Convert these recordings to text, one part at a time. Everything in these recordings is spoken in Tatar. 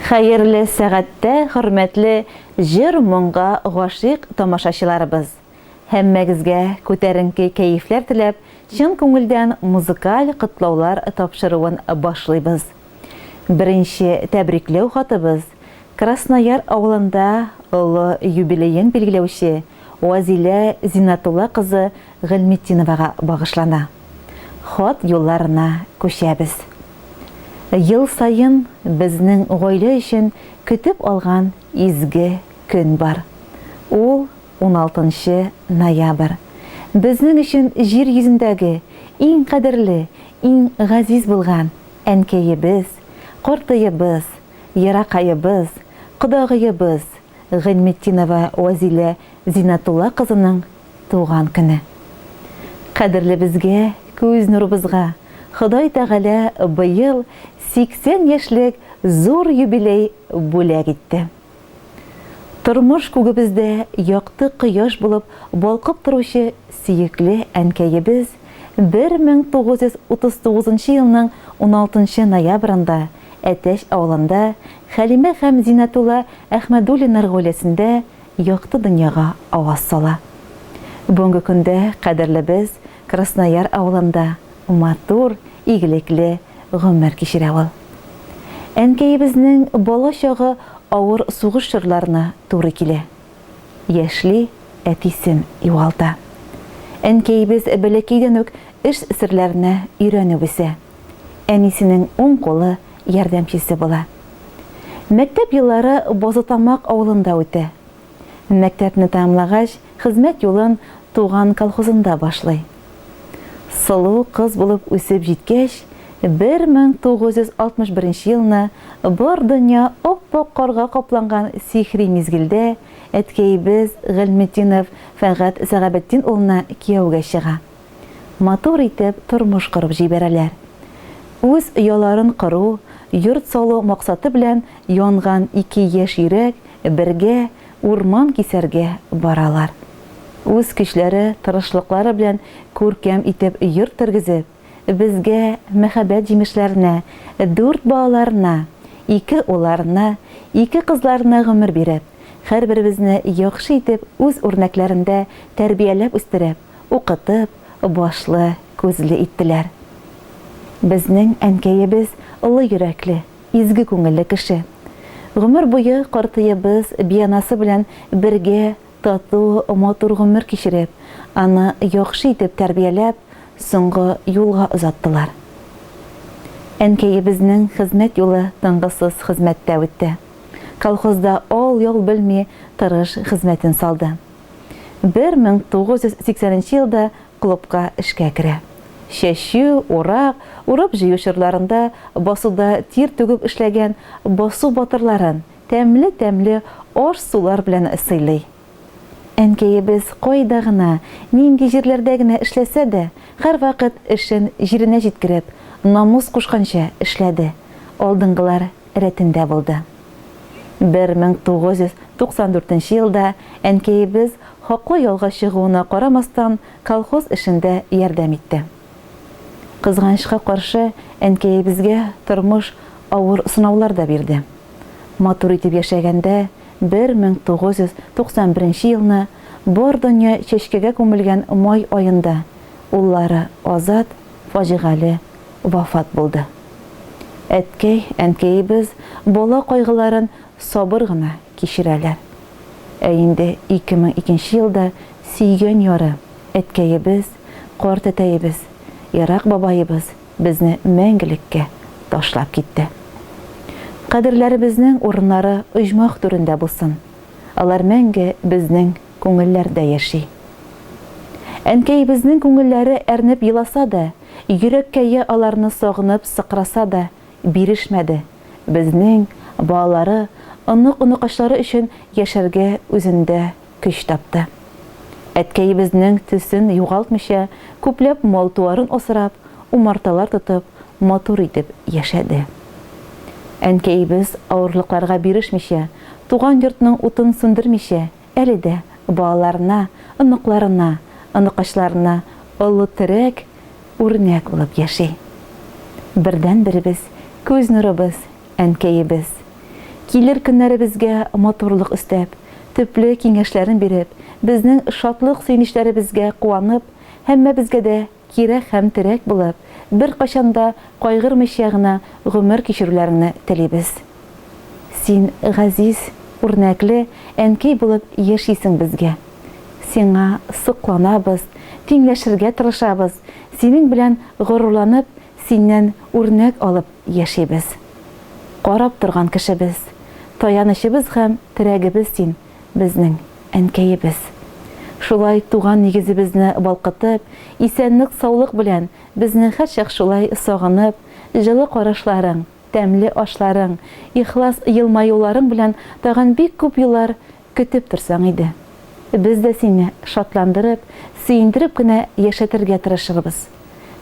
Хәерле сәгатьтә, хөрмәтле җыр-моңга гашыйк тамашачыларыбыз! Һәммәгезгә күтәренке кәефләр теләп, чын күңелдән музыкаль котлаулар тапшыруын башлыйбыз. Беренче тәбрикләү хатыбыз Краснояр авылында олы юбилеен билгеләүче Вазилә Зиннәтулла кызы Гыйльметдиновага багышлана. Хат юлларына күчәбез. Ел саен безнең гаилә өчен көтеп алган изге көн бар. Ул, уналтынчы ноябрь. Безнең өчен җир йөзендәге иң кадерле, иң газиз булган әнкәебез, картаебыз, еракаебыз, кодагыебыз Гыйльметдинова Вәзилә Зиннәтулла кызының туган көне. Кадерлебезгә, күз нурыбызга Ходай Тәгалә быел 80 яшьлек зур юбилей бүләк итте. Тормыш күгебездә якты кояш булып балкып торучы сөекле әнкәебез 1939 нчы елның уналтынчы ноябрендә Әтәч авылында Хәлимә һәм Зиннәтулла Әхмәдуллиннар гаиләсендә якты дөньяга аваз сала. Бүгенге көндә кадерлебез Краснояр авылында матур, игелекле гомер кичерә ул. Әнкәебезнең бала чагы авыр сугыш чорларына туры килә. Яшьли әтисен югалта. Әнкәебез бәләкәйдән үк эш серләренә өйрәнеп үсә. Әнисенең уң кулы, ярдәмчесе була. Мәктәп еллары Базытамак авылында үтә. Мәктәпне тәмамлагач, хезмәт юлын туган колхозында башлый. Сылу кыз булып үсеп җиткәч, 1961 елны бар дөнья ап-ак карга капланган сихри мизгелдә әткәебез Гыйльметдинов Фәгать Сәгабетдин улына кияүгә чыга. Матур итеп тормыш корып җибәрәләр. Үз ояларын кору, йорт салу максаты белән янган ике яшь йөрәк бергә урман кисәргә баралар. Үз көчләре, тырышлыклары белән күркәм итеп йорт тергезеп, безгә, мәхәббәт җимешләренә, дүрт балаларына, ике улларына, ике кызларына гомер биреп, һәрберебезне яхшы итеп үз үрнәкләрендә тәрбияләп үстереп, укытып, башлы, күзле иттеләр. Безнең әнкәебез олы йөрәкле, изге күңелле кеше. Гомер буе картыебыз бианасы белән бергә тату, матур гомер кичереп, аны яхшы итеп тәрбияләп, соңгы юлга озаттылар. Әнкәебезнең хезмәт юлы тынгысыз хезмәттә үтте. Колхозда ал-ял белми тырыш хезмәтен салды. 1980 нче елда клубка эшкә керә. Чәчү, урак, урып-җыю чорларында басуда тир түгеп эшләгән басу батырларын тәмле-тәмле аш-сулар белән сыйлый. Әнкәебез кайда гына, нинди җирләрдә генә эшләсә дә, һәрвакыт эшен җиренә җиткереп, намус кушканча эшләде, алдынгылар рәтендә булды. 1994 нче елда әнкәебез хаклы ялга чыгуына карамастан, колхоз эшендә ярдәм итте. Кызганычка каршы, әнкәебезгә тормыш авыр сынаулар да бирде. Матур итеп яшәгәндә, 1991 нче елны, бар дөнья чәчкәгә күмелгән май аенда, уллары Азат фаҗигале вафат булды. Әткәй, әнкәебез бала кайгыларын сабыр гына кичерәләр. Ә инде 2002 нче елда сөйгән яры, әткәебез, картәтәебез, ерак бабаебыз безне мәңгелеккә ташлап китте. Кадерләребезнең урыннары оҗмах түрендә булсын. Алар мәңге безнең күңелләрдә яши. Әнкәебезнең күңелләре әрнеп еласа да, йөрәккәе аларны сагынып сыкраса да, бирешмәде, безнең, балалары, онык-оныкачлары өчен яшәргә үзендә көч тапты. Әткәебезнең төсен югалтмыйча, күпләп мал-туарын асрап, умарталар тотып, матур итеп яшәде. Әнкәебез авырлыкларга бирешмичә, туган йортның утын сүндермичә, әле дә балаларына, оныкларына, оныкачларына олы терәк, үрнәк булып яши. Бердәнберебез, күз нурыбыз, әнкәебез. Килер көннәребезгә матурлык өстәп, төпле киңәшләрен биреп, безнең шатлык-сөенечләребезгә куанып, һәммәбезгә дә кирәк һәм терәк булып, беркайчан да кайгырмыйча гына гомер кичерүләреңне телибез. Син газиз, үрнәкле әнкәй булып яшисең безгә. Сиңа сокланабыз, тиңләшергә тырышабыз, синең белән горурланып, синнән үрнәк алып яшибез. Карап торган кешебез, таянычыбыз һәм терәгебез син, безнең әнкәебез. Шулай туган нигезебезне балкытып, исәнлек-саулык белән безне һәрчак шулай сагынып, җылы карашларың, тәмле ашларың, ихлас елмаюларың белән тагын бик күп еллар көтеп торсаң иде. Без дә сине шатландырып, сөендереп кенә яшәтергә тырышырбыз.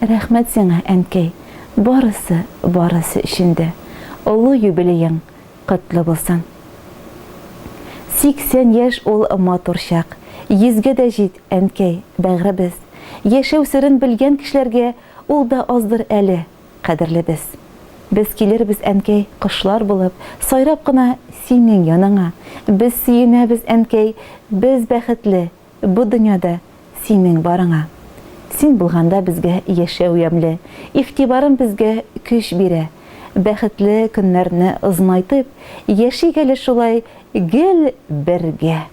Рәхмәт сиңа, әнкәй, барысы, барысы өчен дә. Олы юбилеең котлы булсын. 80 яшь ул матур чак. Йөзгә дә җит, әнкәй, бәгъребез. Яшәү серен белгән кешеләргә ул да аздыр әле, кадерлебез. Без килербез, әнкәй, кошлар булып, сайрап кына синең яныңа. Без сөенәбез, әнкәй, без бәхетле, бу дөньяда синең барыңа. Син булганда безгә яшәү ямьле, игътибарың безгә көч бирә. Бәхетле көннәрне озынайтып, яшик әле шулай гел бергә.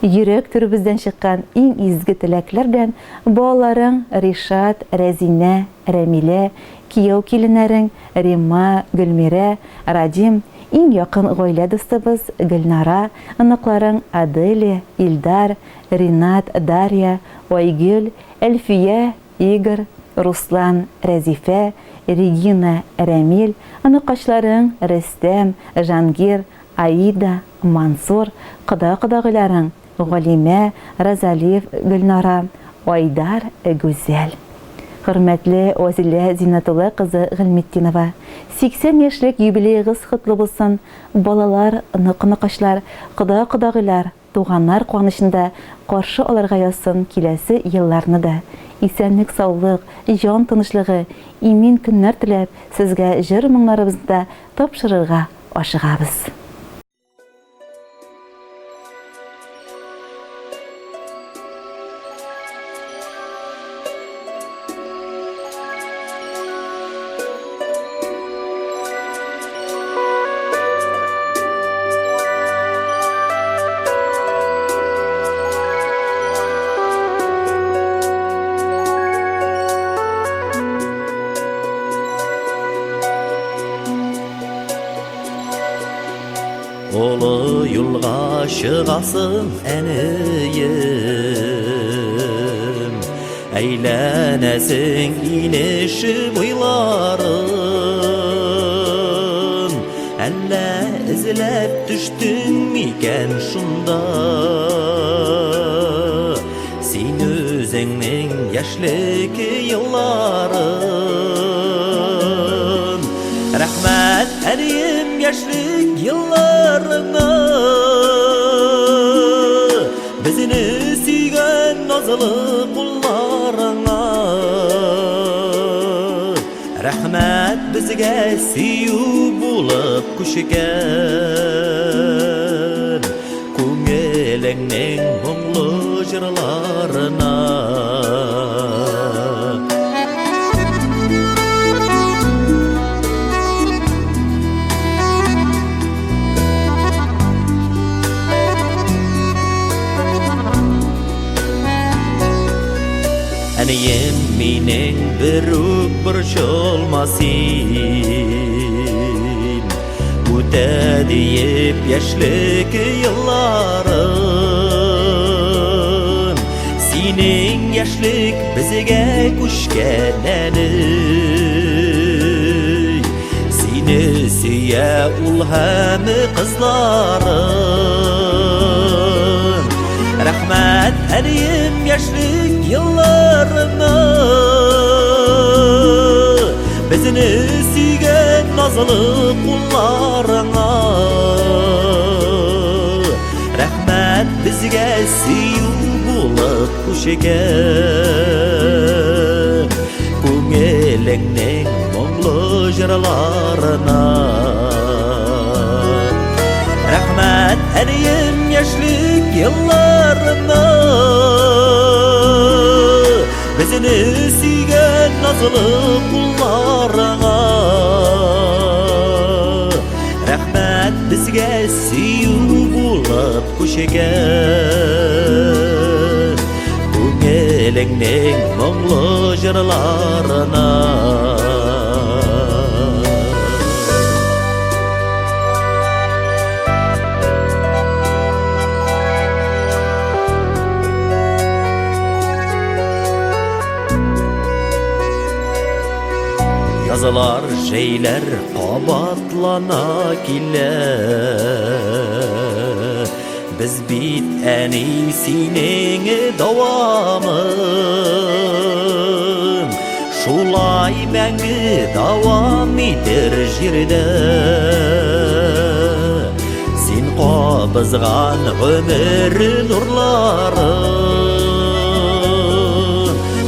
Йөрәк түребездән чыккан иң изге теләкләр белән балаларың Ришат, Рәзинә, Рәмилә, кияү-киленнәрең Римма, Гөлмирә, Радим, иң якын гаилә дустыбыз Гөлнара, оныкларың Аделия, Илдар, Ринат, Дарья, Айгөл, Әлфия, Игорь, Руслан, Рәзифә, Регина, Рәмил, оныкачларың Рөстәм, Жангир, Аида, Мансур, кода-кодагыйларың Галимә, Розалиев, Гөлнара, Айдар, Гүзәл. Хөрмәтле Вәзилә Зиннәтулла кызы Гыйльметдинова, 80 яшьлек юбилеегыз котлы булсын, балалар, онык-оныкачлар, кода-кодагыйлар, туганнар куанычында каршы алырга язсын киләсе елларны да. Исәнлек-саулык, җан тынычлыгы, имин көннәр теләп, сезгә җыр-моңнарыбызны да тапшырырга ашыгабыз. Олы юлга чыгасың, әнием, Әйләнәсең инеше буйларын. Әллә эзләп төштең микән шунда? Син үзеңнең яшьлек елларын. Рәхмәт, әнием, яшьлек елларыңа. Безне сөйгән назлы кулларыңа. Рәхмәт безгә сөю булып күчкән. Күңелеңнең моңлы җырларына. Әнием минең берүк борчылма син. Үтә диеп яшьлек елларын. Синең яшьлек безгә күчкән әле. Сине сөя ул һәм кызларын. Рәхмәт, әнием, яшьлек елларына. Безне сөйгән назлы кулларыңа. Рәхмәт безгә сөю булып күчкән. Күңелеңнең моңлы җырларына. Рәхмәт, әнием, яшьлек елларына. Безне сөйгән назлы кулларыңа. Рәхмәт безгә сөю булып күчкән. Күңелеңнең моңлы җырларына. Язылар, җәйләр кабатлана килә. Без бит әни синең дәвамың. Шулай мәңге дәвам итер җирдә. Син кабызган гомер нурларын.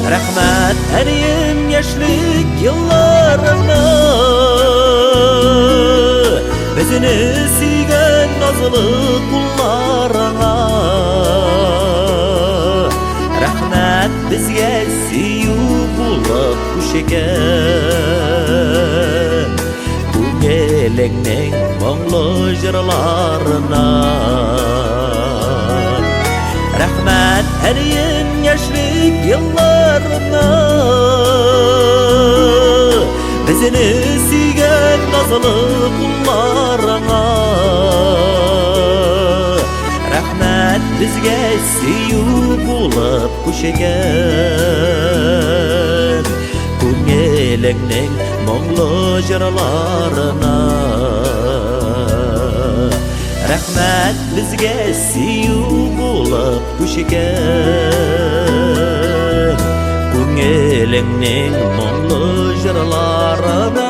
Рәхмәт, әнием, яшьлек елларына. Безне сөйгән назлы кулларыңа. Рәхмәт безгә сөю булып күчкән. Күңелеңнең моңлы җырларына. Рәхмәт, әнием, яшьлек елларына. Безне сөйгән назлы кулларыңа. Рәхмәт безгә сөю булып күчкән. Күңелеңнең моңлы җырларына. Рәхмәт безгә сөю булып күчкән. Күңелеңнең моңлы җырларына.